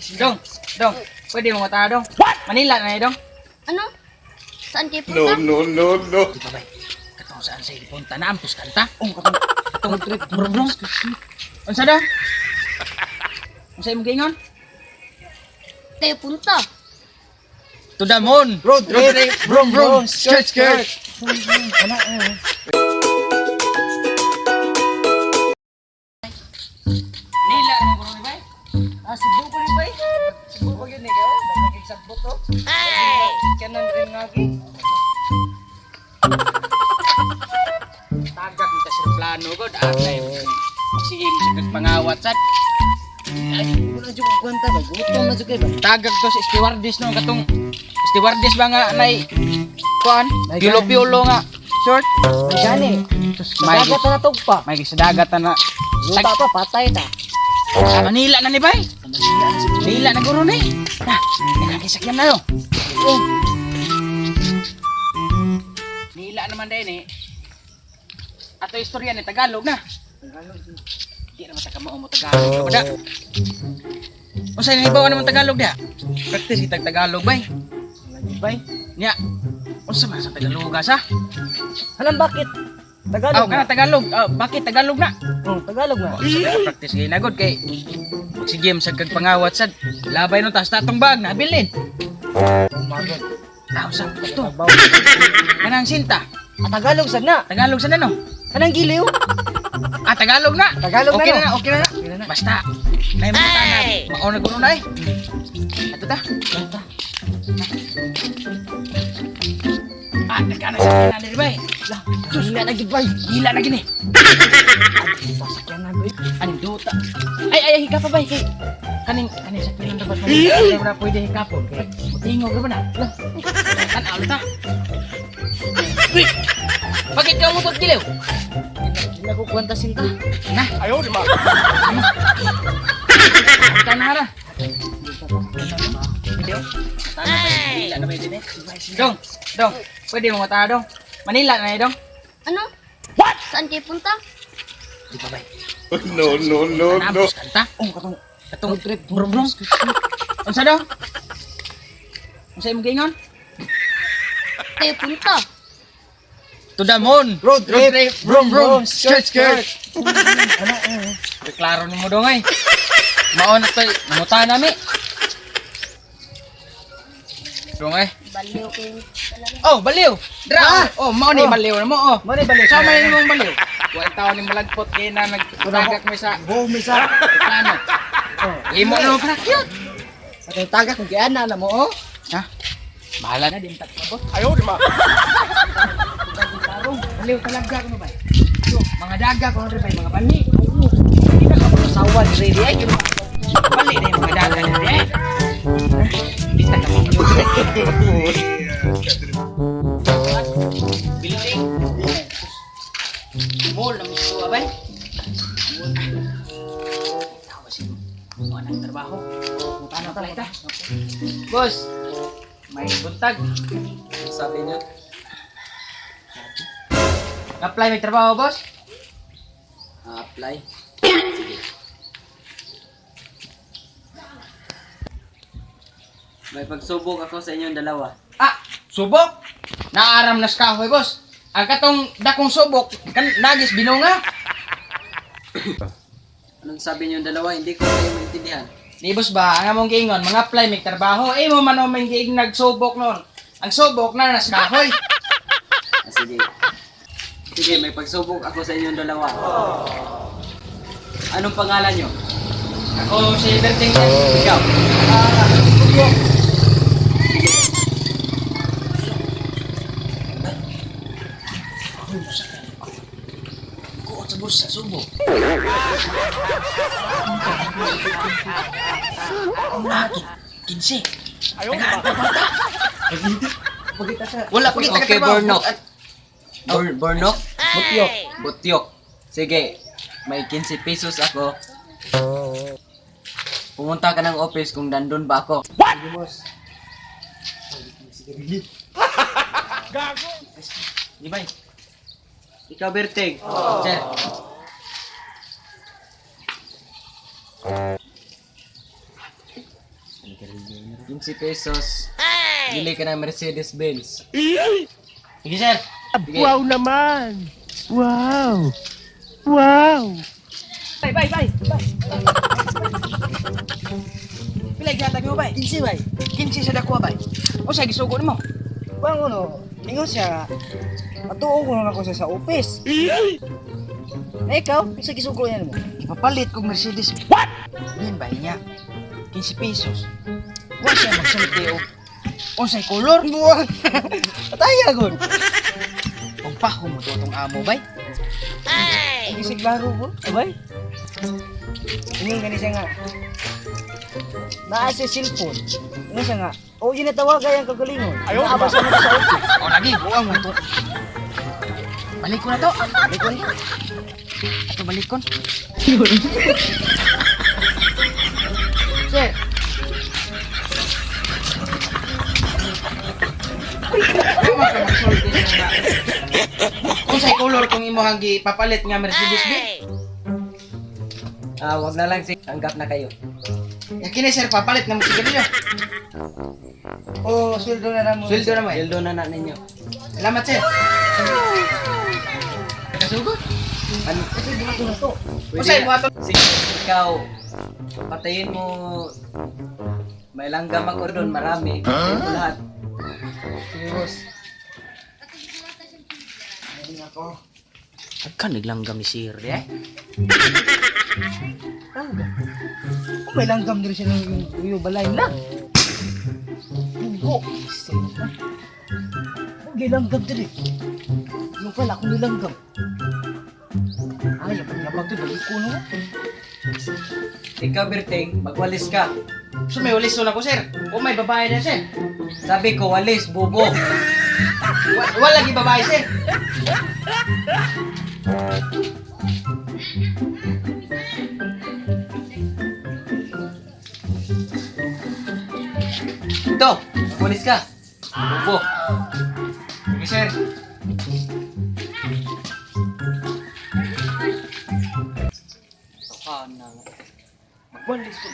Dong, dong, pwede mo ta dong. What? Manila na eh, dong. Ano? Saan kayo No, punta? no, no, no. Di ba bay? Katong saan sa punta na ampus kanta. Oh, katong katong trip bro bro. Unsa dong? Unsa imong giingon? Tayo punta. To the moon. Road trip. Brum brum. Skirt skirt. Nila mo bro ni bay? Ah, Cebu ko ni bay. Cebu ko yun eh kayo. Daghang sabot to. Ay! Kanan rin nga gi. Tagak ni ta sir plano god. Atay. Sige mo sa pangawat sad. Ay, wala jud ko kwenta ba. Gutom na jud kay ba. Tagak to sa stewardess no katong stewardess ba nga nay kuan? Nay Piolo-piolo nga short. Ay gani. May Dagat na tugpa. May sa dagat na Luta pa patay ta. Sa Manila na ni bay. Manila na guro ni. Na, nakakisakyan na yo. Oh. Nila naman din eh. Ato istorya ni Tagalog na. Di naman sa kamao mo Tagalog. Wala. Unsa ni hibaw naman Tagalog diha? Practice kitag Tagalog bay. Lagi bay. Nya. Unsa man sa Tagalog sa? Halang bakit? Aw Tagalog kana na. Tagalog. Aw, bakit Tagalog na? Oh, Tagalog na. Sige, practice kay nagod kay sige sa kag pangawat sad. Labay no tas tatong bag na bilin. Magod. Aw sa to. Tagbaw. Kanang sinta. Ah, Tagalog sad na. Tagalog sa no. Kanang giliw. Ah, Tagalog na. Tagalog na, okay no? na, okay na. Na. Okay na na. Basta. Nay mo ta na. Mao na guno na eh. Ato ta. Ta. Ah, nagkana sa kina diri bay. Lah, gila na gid bay. Gila na gini. Sasakyan na bay. Aning duta. Ay ay hika pa bay kay kaning kaning sa kinan dapat man na pwede hikapon kay mutingog ra ba na. Lah. Tan-aw ta. Uy! Bakit ka umutot gilew? Gila ko kwenta sinta. Na. Ayaw, di ba? Ta na ra. Video? Manila na ba yun eh? Dong, dong, pwede mo ta dong. Manila na eh dong. Ano? What? Saan kayo punta? Di ba bay? No, no, no, no. Nampos kanta. Oh, katong Katong trip bro bro. Unsa dong? Unsa imong giingon? Tayo punta. To the moon. Road trip. Brum brum. Skirt skirt. Ano eh. Klaro nimo dong ay. Mao na toy, nanguta nami. Dong ay. Baliw kayo. Oh, baliw. Dra. Ah! Oh, mao ni Oh. baliw na mo oh. Mao ni baliw. Sama ni mong baliw. Wa taon ni malagpot kay na nagtagak mi sa Go mi sa. plano. Oh. Imo na mo cute. Sa katong tagak kung giana na mo oh. Ha? Bahala na di mo takbo. Ayaw, di ba? Baliw talaga kuno bay. So, mga daga kuno rin bay, mga bali. Hindi na ka sawan ready ay. Bali na yung mga daga na rin. Di ta kami. Building. Mall na gusto bay. Tawa si mo nang trabaho. Paano pala ita? Boss, may buntag. Sabi niya, Apply may trabaho, boss? Apply. Sige. May pagsubok ako sa inyong dalawa. Ah, subok. Naaram na sa kahoy, boss. Ang katong dakong subok, kan nagis binunga. Anong sabi niyong dalawa? Hindi ko kayo maintindihan. Di boss ba, ang among giingon, mga apply may trabaho. Eh mo man may giing nagsubok noon. Ang subok na nas kahoy. Ah, sige. Sige, may pagsubok ako sa inyong dalawa. Anong pangalan niyo? Ako si Berting. Ikaw. Ah, subok. Kuot sa bulsa, subok. Ah, 15. Ayaw, di ba? Pagita sa Wala pa kita Okay, katrabaho. Bornok. Bornok? Butyok. Butyok. Sige, may 15 pesos ako. Pumunta ka ng office kung nandun ba ako. Sige, boss. Di ba? Ikaw, Berting. Sir. 15 pesos. Bili ka ng Mercedes Benz. Sige, sir. Sige. Wow naman! Wow! Wow! Bay, bay, bay. Bay. Pila gihatag mo, bay? 15 bay. 15 sa dako, bay. Unsa gisugo nimo? Kuan ko no, ingon siya nga. Patuong ko na ako siya sa office. Na ikaw, isa gisugo niya mo. Ipapalit kog Mercedes. What? Yan bay niya. 15 pesos. Wa siya magsulti og unsay kolor. Buwang. Patay gud. Kung paho mo to tong amo, bay. Ang gisig laro ko, abay. Ingon gani siya nga. Naa siya cellphone. Ingon siya nga. O yun natawag ang kagalingon. Ayaw, Naa ba siya mo sa office? O lagi, buwang mo to. Balik ko na to. Balik ko na. Ato balik kon. Sir. Unsay color kung imong gipapalit nga Mercedes Benz? Ah, wag na lang, sige. Tanggap na kayo. Ya kini sir papalit na mo sigarilyo. O sweldo na namo. Sweldo na mo. eh. Sweldo na na ninyo. Salamat sir. Kasugot. Ano? Kasi buhaton na to. Pwede Unsay na. buhaton? Sige, ikaw. Patayin mo. May langgam ako doon, marami. Patayin mo lahat. Sige, boss. Meron ako. Agkan naglanggam ni sir eh. Langgam. Oh, may langgam din siya ng uyo balay na. Dugo. Oh, langgam din eh. Yung pala, akong nilanggam. Ay, yung yabag to, dali ko no. Ikaw, Berting, magwalis ka. So may ulis na ko sir. O may babae na sir. Sabi ko, walis, bubo. Wala lagi babae sir. Ito, magwalis ka. Bubo. Sige sir. Baka na. Magwalis ko.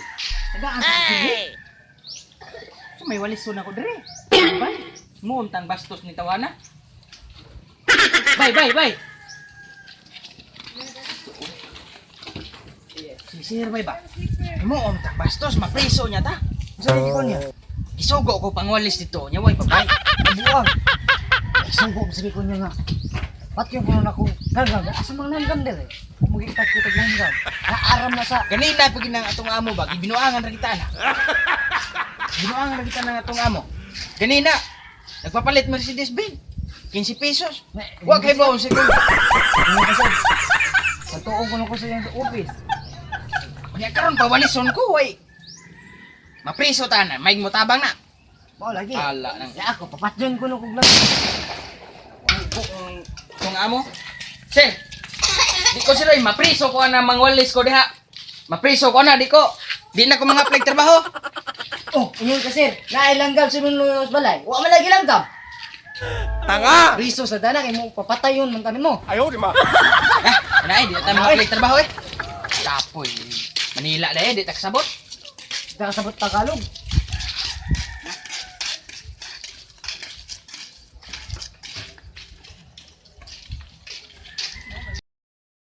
Tagaan ko sige. So may walis na ko dire. Bay. Muuntang bastos ni tawana. Bay, bay, bay. Si sir bay ba? Muuntang bastos mapriso niya ta. Sa ko niya. Isugo ko pangwalis dito niya way babay. Buang. Ay, sugo, sabi ko niya nga. Ba't yung kuno na ko? Langgam, asa mang langgam din eh. Kumagitag kitag langgam. Naaram na sa... Ganina pag ginang atong amo ba gibinuangan ra kita na. Binuangan ra kita na atong amo. Ganina nagpapalit Mercedes Benz 15 pesos. Wa kay baon sa Ano ko sa... Patuong ko na ko sa iyang sa office. Unya karon pawalison ko way. Mapriso ta na, may motabang na. Mao lagi. Ala nang Ya ako, papatyon ko na kog langgam. kung kung amo. Sir, di ko sila mapriso ko na mangwalis ko diha. Mapriso ko na di ko. Di na ko mga apply trabaho. Oh, ingon ka sir. Naay langgam sa mga balay. Wa man lagi langgam. Tanga! Riso sa dana kay mo papatayon man tanin mo. Ayaw, di ma. Ah, ana eh, di na tayo mga apply trabaho eh. Kapoy. Manila na eh, di ta kasabot. Nakasabot Tagalog.